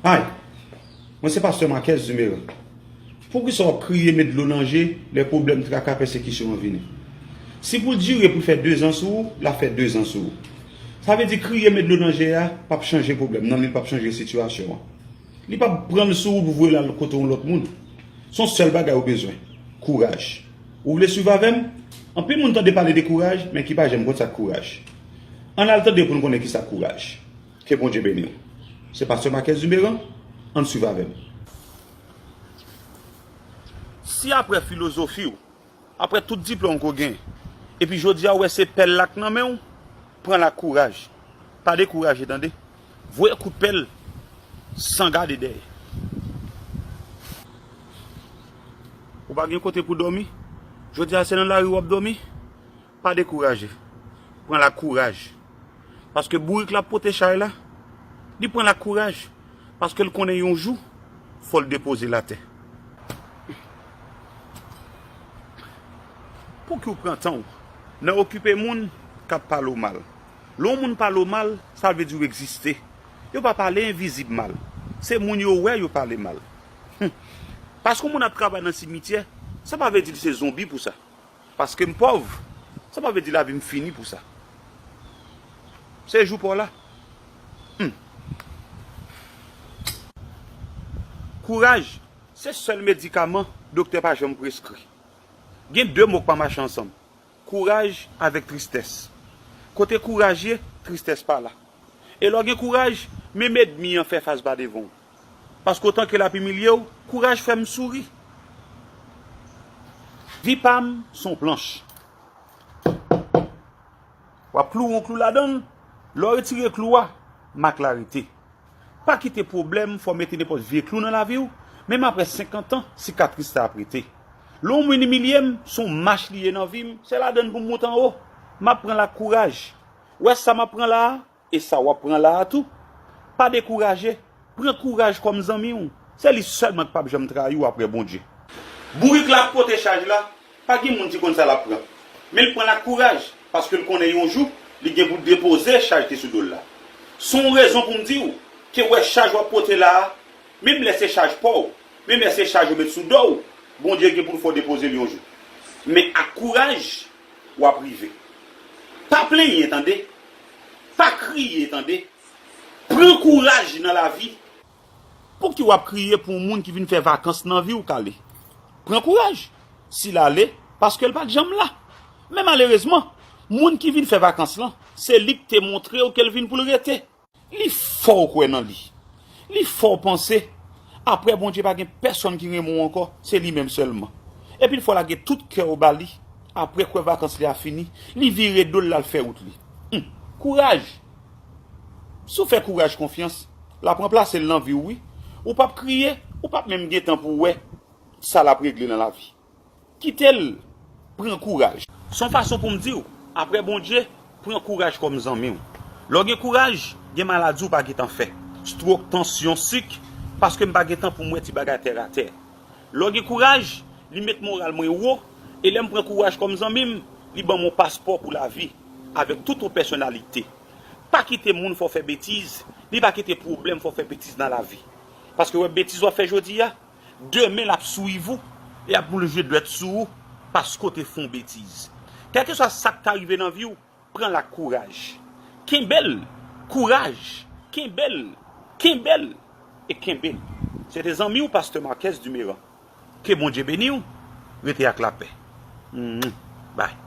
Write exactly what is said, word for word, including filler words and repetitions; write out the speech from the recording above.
Hi, mwen se pastè Marquez Dumeran. Poukisa w ap kriye, met dlo nan je lè pwoblèm, traka, pèsekisyon an vini? Si pou l dire, pou l fè dezan sou ou, l ap fè dezan sou ou. Sa vle di kriye, met dlo nan je a p ap chanje pwoblèm nan, li p ap chanje sitiyasyon an. Li p ap pran l sou ou pou voye l al kote yon lòt moun. Se yon sèl bagay ou bezwen, kouraj. Ou vle swiv avè m? Anpil moun tande pale de kouraj, men ki pa janm konn sa k kouraj. Ann al tande pou n konnen ki sa k kouraj. Ke Bondye beni w. Se pastè Marquez Dumeran, ann swiv avè m. Si apre filozofi w, apre tout diplòm ke w gen, epi jodi a w wè se pèl la k nan men w, pran l ak kouraj. Pa dekouraje, tande. Voye kout pèl san gade dèyè. Ou pa gen kote pou dòmi? Jodi a se nan lari w ap dòmi? Pa dekouraje. Pran l ak kouraj. Paske bourik la pote chay la, li pran l ak kouraj. Paske l konnen yon jou, fò l depoze l atè. Pouki w pran tan w nan okipe moun k ap pale w mal? Lè yon moun pale w mal, sa vle di w egziste. Yo pa pale envizib mal. Se moun yo wè yo pale mal. Hum. Paske yon moun ap travay nan simityè, sa pa vle di l se zonbi pou sa. Paske m pòv, sa pa vle di lavi m fini pou sa. Se jou pa w la. Hum. Kouraj, se sèl medikaman doktè pa janm preskri. Gen de mo k pa mache ansanm. Kouraj avèk tristès. Kote kouraj ye, tristès pa la. E lè w gen kouraj, menm ènmi an fè fas ba devan w. Paske otan ke l ap imilye w, kouraj fè m souri. Vi pa m se yon planch. W ap kloure yon klou ladan l, lè w retire klou a, mak la rete. Pa kite pwoblèm fè w mete nenpòt vye klou nan lavi w, menm apre senkant an, sikatris sa ap rete. Lè yon moun imilye m, se yon mach li ye nan vi m, se ladan l pou m moute anwo. M ap pran l ak kouraj. W wè sa m ap pran la a, e sa w ap pran la a tou. Pa dekouraje, pran kouraj kòm zanmi w. Se li sèlman k p ap janm trayi w apre Bondye. Bourik la ap pote chaj la, pa gen moun ki konn sa l ap pran. Men l pran l ak kouraj, paske l konnen yon jou, li gen pou depoze chaj ki sou do l la. Se yon rezon pou m di w, ke w wè chaj w ap pote la a, menm lè se chaj pa w, menm lè se chaj yo met sou do w, Bondye gen pou l fè w depoze l yon jou. Men ak kouraj, w ap rive. Pa plenyen, tande. Pa kriye, tande. Pran kouraj nan lavi. Pouki w ap kriye pou yon moun ki vin fè vakans nan vi w, Kale? Pran kouraj. Si l ale, paske l pa t janm la. Men malerezman, moun ki vin fè vakans lan, se li k te montre w ke l vin pou l rete. Li fè w kwè nan li. Li fè w panse, apre Bondye pa gen pèsonn ki renmen w ankò, se li menm sèlman. Epi l fè w lage tout kè w ba li, apre kwè vakans li a fini, li vire do l l al fè wout li. Hum, kouraj! Si w fè kouraj konfyans, l ap ranplase l nan vi w wi. Ou p ap kriye, ou p ap menm gen tan pou w wè sa l ap regle nan lavi. Kite l pran kouraj. Se yon fason pou m di w, apre Bondye, pran kouraj kòm zanmi w. Lè w gen kouraj, gen maladi w pa gentan fè. Stwok, tansyon, sik, paske m pa gentan pou m wè ti bagay tèratè. Lè w gen kouraj, li met moral mwen wo, e lè m pran kouraj kòm zanmi m, li ban m yon paspò pou lavi, avèk tout yon pèsonalite. Pa kite moun fè w fè betiz, ni pa kite pwoblèm fè w fè betiz nan lavi. Paske w wè betiz w ap fè jodi a, demen l ap swiv ou, e ap bouje dwèt sou ou, paske w te fè yon betiz. Kèlkeswa sa k ta rive nan vi w, pran l ak kouraj. Kenbe l, kouraj, kenbe l, kenbe l, e kenbe l. Se te zanmi w, pastè Marquez Dumeran. Ke Bondye beni w, rete ak lapè. Mwah. Bye.